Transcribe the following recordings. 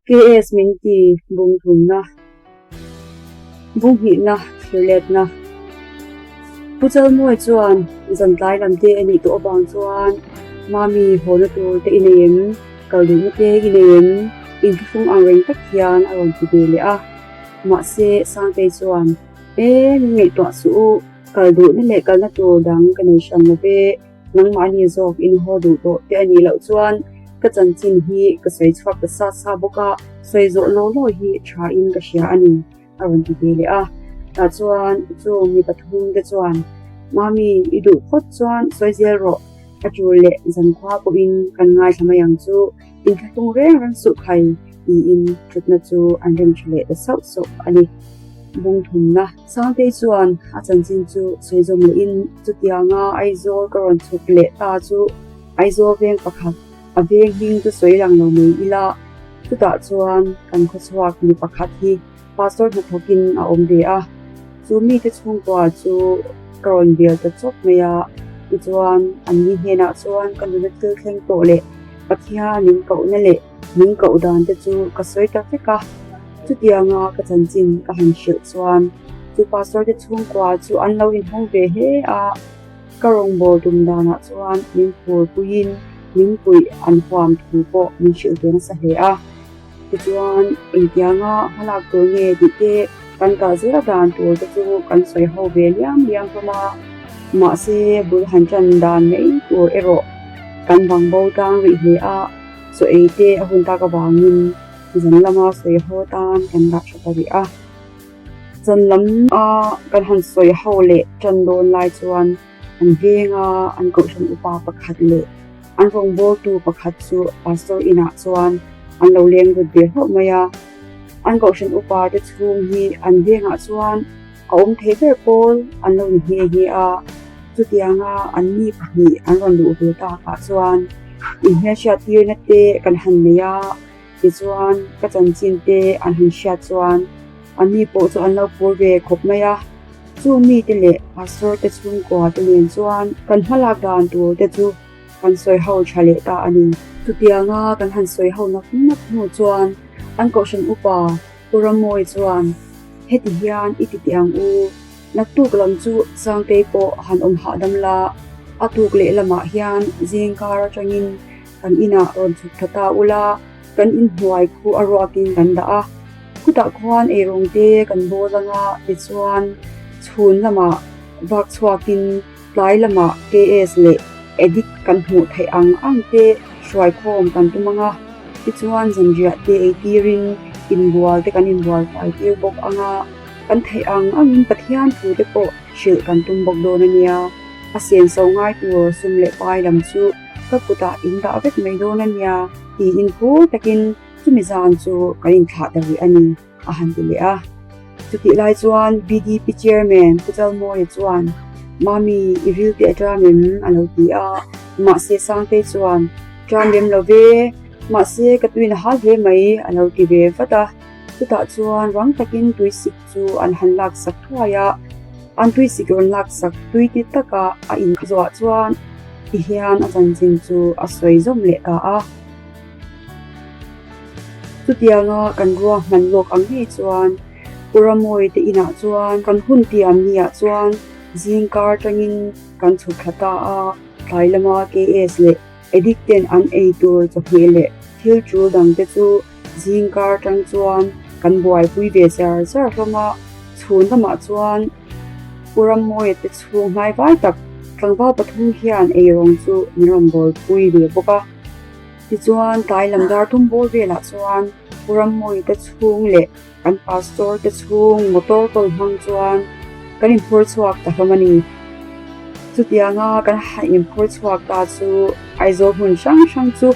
KS min ti bung thumna, bung hnihna thirletna. Pu Chalmawi chuan zan tlai lam te a nih tawh avang chuan Mami hawna tur te i nei em? Kal duhna te i nei em? Inthlahrung ang reng tak hian a rawn ti ve leh a. Mahse Sangtei chuan, E, min ngaihtuah suh u, kal duhna leh kalna tur dang ka nei hran lo ve. Nangmahni zawk in haw duh tawh te a nih loh chuan ka chanchin hi ka sawi chhuak ta sa sa bawk a, sawi zawh law law hi tha in ka hria a ni, a rawn ti ve leh a. Tah chuan chung mi pathum te chuan, Mami, i duh phawt chuan sawi zel rawh, a tul leh zankhua pawhin kan ngaithla mai ang chu, inthlahlung reng reng suh khai, tiin thutna chu an rem tha leh ta sauh sauh a ni. Bung thumna. Sangtei chuan a chanchin chu sawi zawm lehin chutianga Aizawl ka rawn chhuk leh ta chu Aizawl veng pakhat a veng hming chu sawi lang lo mai ila, chutah chuan kan khawchhuak mi pakhat hi pastor hnathawkin a awm ve a, chu mite chhungkua chu ka rawn bial ta chawp mai a, tichuan an ni hnenah chuan ka nuna thil thleng tawh leh Pathian min kohna leh Min koh dan te chu ka sawi ta vek a, chutianga ka chanchin ka han hrilh chuan chu pastor te chhungkua chu an lo inhawng ve hle a, ka rawngbâwl tum danah chuan min phurpuiin min puih an huam thu pawh min hrilh ve nasa hle a. Tichuan, engtianga hmalak tur nge tih te kan kah zel dan tur te chu kan sawi ho ve liam liam hlawm a, mahse bul han ṭan dan mai tur erawh kan bang bo tlang rih hle a. Chaw ei te a hun tak avangin zan lama sawi ho tan kan dah tha ta rih a. Zan lam a kan han sawi ho leh tan dawn lai chuan an venga an kohhran upa pakhat leh an rawngbawltu pakhat chu pastor inah chuan an lo leng lut ve hlauh mai a. An kohhran upa te chhung hi an vengah chuan a awm thei ber pawl an lo ni nghe nghe a, chutianga an mi pahnih an rawn luh ve takah chuan inhmelhriat tirna te kan han nei a, tichuan ka chanchin te an han hriat chuan an mi pawh chu an lo phur ve khawp mai a, chu mite leh pastor te chhungkua te nen chuan kan hmalak dan tur te chu kan sawi ho tha leh ta a ni. Chutianga kan han sawi ho nak nak hnu chuan an kohhran upa Pu Rammawi chuan, Heti hian i ti teh ang u, naktuk lam chu Sangtei pawh han awm hahdam la, a tuk leh lamah hian zingkar atangin kan inah rawn chhuk tha ta ula, kan inhnuai khu a ruakin kan dah a, khutah khuan eirawng te kan bawl anga tichuan chhun lamah vak chhuakin tlai lamah KS leh Addict kan hmuh theih ang ang te hruaikhawm kan tum ang a, tichuan zanriah te ei tirin inbual te kan inbual fai tir bawk ang a, kan theih ang angin Pathian thu te pawh hrilh kan tum bawk dawn a nia. A senso ngai tur sum leh pai lam chu ka kutah in dah vek mai dawn a nia tiin phur takin chumi zan chu kan inthlah ta rih a ni. a han ti leh a. Chutih lai chuan VDP Chairman Pu Chalmawia chuan, Mami, i ril teh ṭam em? a lo ti a. Mahse Sangtei chuan, Ṭam lem lo ve, mahse ka tuina hal hle mai a lo ti ve vat a. Chutah chuan rang takin tuisik chu an han laksak thuai a, an tuisik rawn laksak tui ti taka a inzuah chuan tihian a chanchin chu a sawi zawm leh ta a. Chutianga kan ruahman lawk ang ngei chuan Pu Ramawii te inah chuan kan hun tiam niah chuan zingkar tangin kan chhuk thla ta a, tlai lama KS leh Addict ten an ei tur chawhmeh leh thil tul dang te chu zingkar tang chuan kan buaipui ve char char hlawm a, chhun lamah chuan Pu Ramawii te chhung hnai vai tak tlangval pathum hian eirawng chu min rawn bawlpui ve bawk a. Tichuan, tlai lam dar thum bawr velah chuan Pu Rammawii te chhung leh kan pastor te chhung motor kawl hmang chuan kan inphur chhuak ta hlawm a ni. Chutianga kan han inphur chhuak ta chu Aizawl hmun hrang hrang chu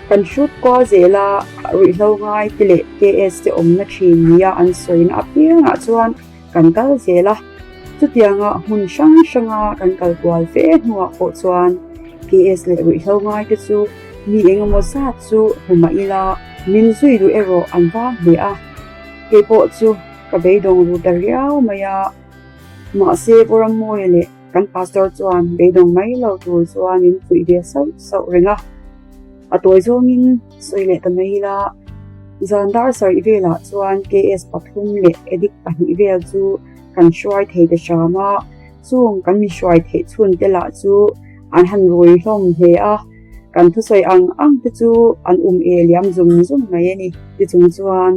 kan hrut kual zel a, ruihhlo ngai te leh KS te awmna thin nia an sawina apiangah chuan kan kal zel a. Chutianga hmun hrang hranga kan kal kual fe hnuah pawh chuan KS leh ruihhlo ngai te chu mi engemaw zat chu hmu mah ila min zui duh erawh an vang hle a, keipawh chu ka beidawng ru ta riau mai a. Mahse Pu Rammawia leh kan pastor chuan beidawng mai lo tur chuan min fuih ve sauh sauh reng a, a tawi zawngin sawi leh ta mai ila. Zan dar sarih velah chuan KS pathum leh addict pahnih vel chu kan hruai thei ta hram a, chung kan mi hruai theih chhun te lah chu an han rui hlawm hle a, kan thusawi ang ang te chu an um e liam zum zum mai a ni. Tichung chuan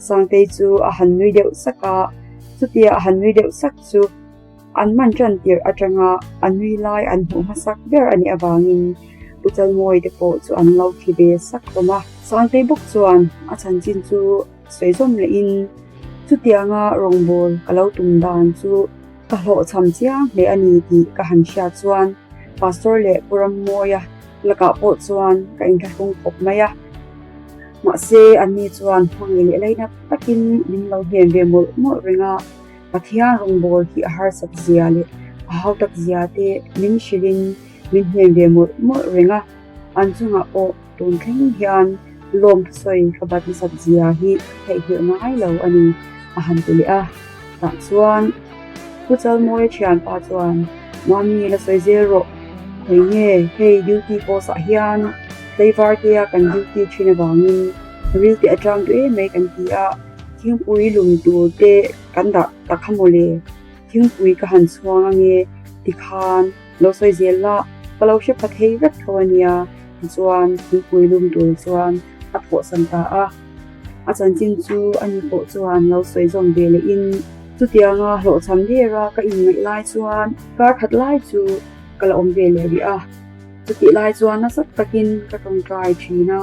Sangtei chu a han nui deuh sak a, chutia a han nui deuh sak chu An man tan tirh atanga a nui lai an hmuh hmasak ber a nih avangin Pu Chalmawi te pawh chu an lo thi ve sak hlawm a. Sangtei bawk chuan a chanchin chu sawi zawm lehin chutianga rawngbâwl ka lo tum dan chu ka hlawhchham chiang hle a ni tih ka han hriat chuan Pastor leh Pu Rammawia lakah pawh chuan ka inthlahrung khawp mai a. Mahse, anni chuan hmangaih leh lainat takin min lo hnen ve mawlh mawlh reng a. Pathian rawngbâwl hi a harsat zia leh a hautak zia te min hrilhin min hnen ve mawlh mawlh reng a, an chungah pawh tun thleng hian lawm thusawi ka bat nasat zia hi theihnghilh ngai lo a ni, a han ti leh a. Tah chuan Pu Chalmawia thianpa chuan, Mami la sawi zel rawh, khawi nge hei duty post ah hian tlaivar tea kan duty thin avangin ril te atang duh em mai kan ti a, Thingpui lum tur te kan dah tak kha mawle, thingpui ka han chhuang ange tikhan lo sawi zel la, ka lo hre pha thei vek tho ania tichuan thingpui lum tur chuan a thawhsan ta a. A chanchin chu ani pawh chuan lo sawi zawm ve leh in chutianga hlawhchham dera ka inngaih lai chuan kar khat lai chu ka la awm ve leh rih a. Chutih lai chuan nasa takin ka tawngtai thin a,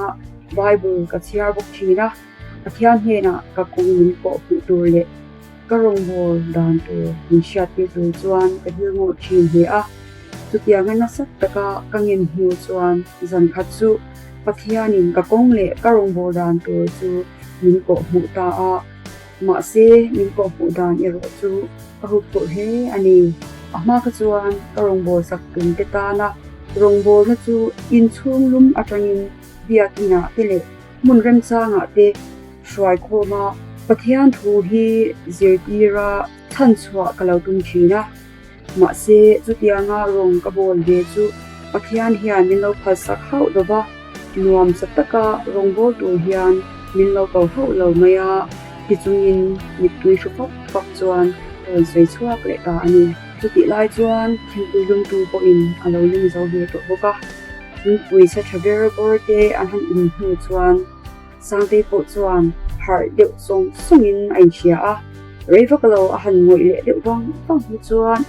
Bible ka chhiar bawk thin a. Pathian hnenah ka kawng min pawh hmuh tur leh ka rawngbâwl dan tur min hriattir tur chuan ka hil ngawh ṭhin hle a. Chutianga nasa taka ka ngen hnu chuan zan khat chu Pathianin ka kawng leh ka rawngbâwl dan tur chu min pawh hmuh ta a. Mahse, min pawh hmuh dan erawh chu ka hup tawh hle a ni. A hma kha chuan ka rawngbâwl sak tum te tana rawngbâwlna chu inchhung lum aṭangin biakinah te leh Hmun remchangah te hruai khawm a, Pathian thu hi zirtira chhanchhuah ka lo tum thin a. Mahse, chutianga rawng ka bawl ve chu Pathian hian min lo phalsak hauh lo va, nuamsa taka rawng bawl tur hian min lo ko hauh lo mai a, ti chungin mittui hru fap fap chuan ka rawn sawi chhuak leh ta a ni. Chutih lai chuan thingpui lumtu pawhin a lo lum zo ve tawh bawk a. Thingpui sa tha ber bawr te an han in hnu chuan Sangtei pawh chuan harh deuh sawng sawngin a inhria a, rei vak lo a han ngawih leh deuh vang vang hnu chuan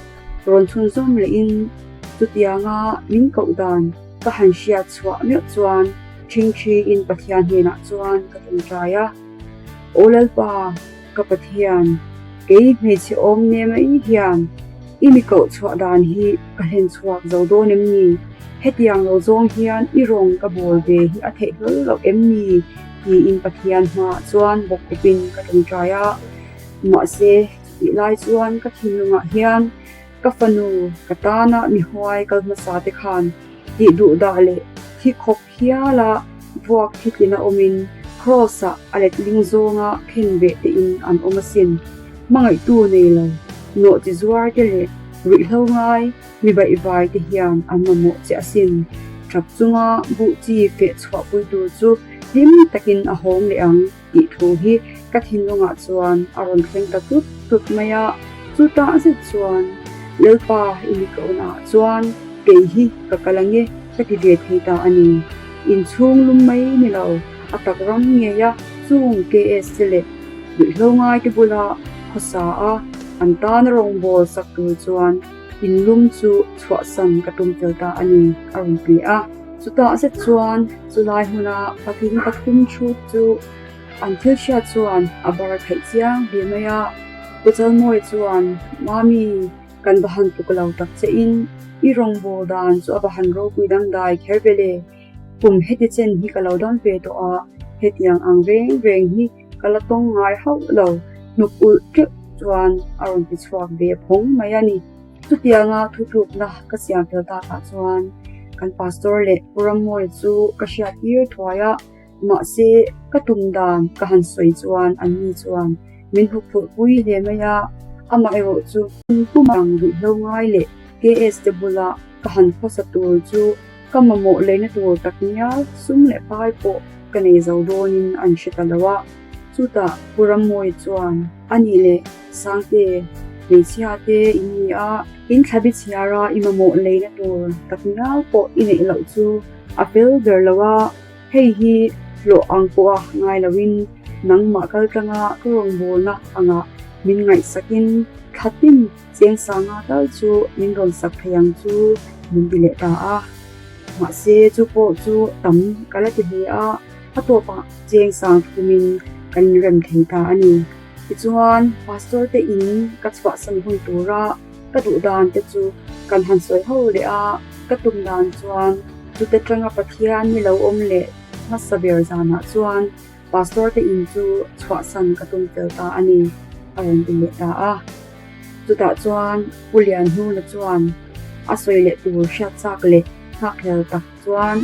rawn chhunzawm lehin chutianga min koh dan ka han hriat chhuah meuh chuan ṭhingṭhiin Pathian hnenah chuan ka tawngtai a, Aw Lalpa, Ka Pathian, kei hmeichhe awm ne mai hian i mi koh chhuah dan hi ka hlen chhuak zo dawn em ni? Hetiang lo zawng hian i rawng ka bawl ve hi a theih hlawl loh em ni? tiin Pathian hmaah chuan bawkkupin ka tawngtai a. Mahse, chutih lai chuan ka thinlungah hian ka fanu ka tana mi huai kal hmasa te khan tih duh dah leh thi khawp Hiala vuak thitlina awmin Kraws-ah a letling zawnga khen ve tein an awm asin. Hmangaihtu nei lo, nawhchi zuar te leh ruihhlo ngai mi baihvai te hian an mamawh che asin. Tap chunga buh chi feh chhuahpui tur chu hlim takin a hawng leh ang tih thu hi ka thinlungah chuan a rawn thleng ta tut tut mai a. Chutah zet chuan Lalpa i mi kohnaah chuan kei hi ka kal ange ka ti ve thei ta a ni. Inchhung lum mai ni lo, a tak ram ngei a chung KS te leh ruihhlo ngai te bula khawsa a an tana rawngbâwl sak tur chuan in lum chu chhuahsan ka tum fel ta a ni, a rawn ti a. Chutah zet chuan chulai hmuna patling pathum thu chu an thil hriat chuan a bar theih chiang hle mai a. Pu Chalmawi chuan, Mami, kan va han tuk lo tak che in, i rawngbâwl dan chu a va han ropui dangdai kher ve le. Kum heti chen hi ka lo dam ve tawh a, hetiang ang reng reng hi ka la tawng ngai hauh lo, hnuk ulh teuh chuan a rawn ti chhuak ve phawng mai a ni. Chutianga thutlukna ka siam fel takah chuan kan pastor leh Pu Rammawi chu ka hriat tir thuai a, mahse ka tum dan ka han sawi chuan anni chuan min huphurh pui hle mai a, amaherawh chu kum ang ruihhlo ngai leh KS te bula ka han khawsa tur chu ka mamawh leina tur tak ngial sum leh pai pawh. ka nei zo dawnin an hre ta lo a. Chutah Pu Rammawi chuan, A nih leh Sangte, hmeichhia te in ni a, in thlabi chhiara i mamawh leina tur takngial pawh i neih loh chu a fel ber lo a, hei hi hlawh ang pawha ngai loin nangmah kaltlanga ka rawngbawlna angah min ngaihsakin thlatin Cheng sanga tal chu min rawn sak thei ang chu min ti leh ta a. Mahse chu pawh chu tam ka la ti hle a, a tawpah cheng sang thumin kan inrem thei ta a ni. Tichuan Pastor te in ka chhuahsan hun tura ka duh dan te chu kan han sawi ho leh a, ka tum dan chuan chute tanga Pathian ni lo awm leh hmasa ber zanah chuan Pastor te in chu chhuahsan ka tum tel ta a ni, a rawn ti leh ta a. Chutah chuan Pu Lianhnuna chuan a sawi leh tur hriat chak leh nghakhlel tak chuan,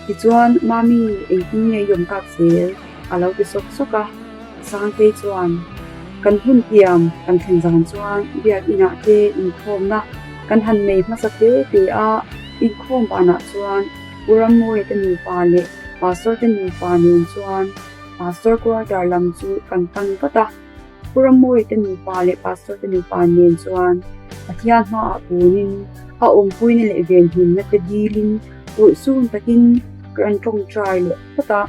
Tichuan Mami engtin nge i awm tak zel? a lo ti sawk sawk a. Sangtei chuan, Kan hun tiam kan thlen zan chuan biakinah te inkhawmna kan han nei hmasa te te a, inkhawm banah chuan Pu Rammawia te nupa leh Pastor te nupa nen chuan Pastor quarter lam chu kan pan vat a. Pu Rammawia te nupa leh Pastor te nupa nen chuan Pathian hmaah punin a awmpuina leh venhimna te dilin urhsun takin kan tawngtai leh phawt a.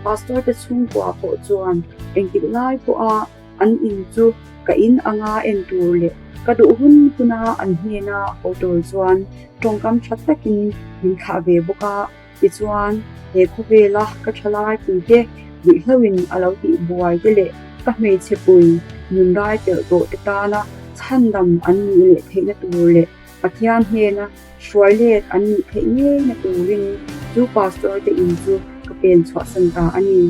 Pastor te chhungkua pawh chuan engtik lai pawha An in chu ka in anga en tur leh ka duh hun huna an hnena haw tur chuan tawngkam tha takin min thlah ve bawk a. Tichuan, he khawvela ka thalai puite ruihhloin a lo tih buai te leh ka hmeichhe pui nun rai pelh tawh te tana chhandam an nih leh theihna tur leh Pathian hnena hruai let an nih theih ngeina turin chu pastor te in chu ka pen chhuahsan ta a ni.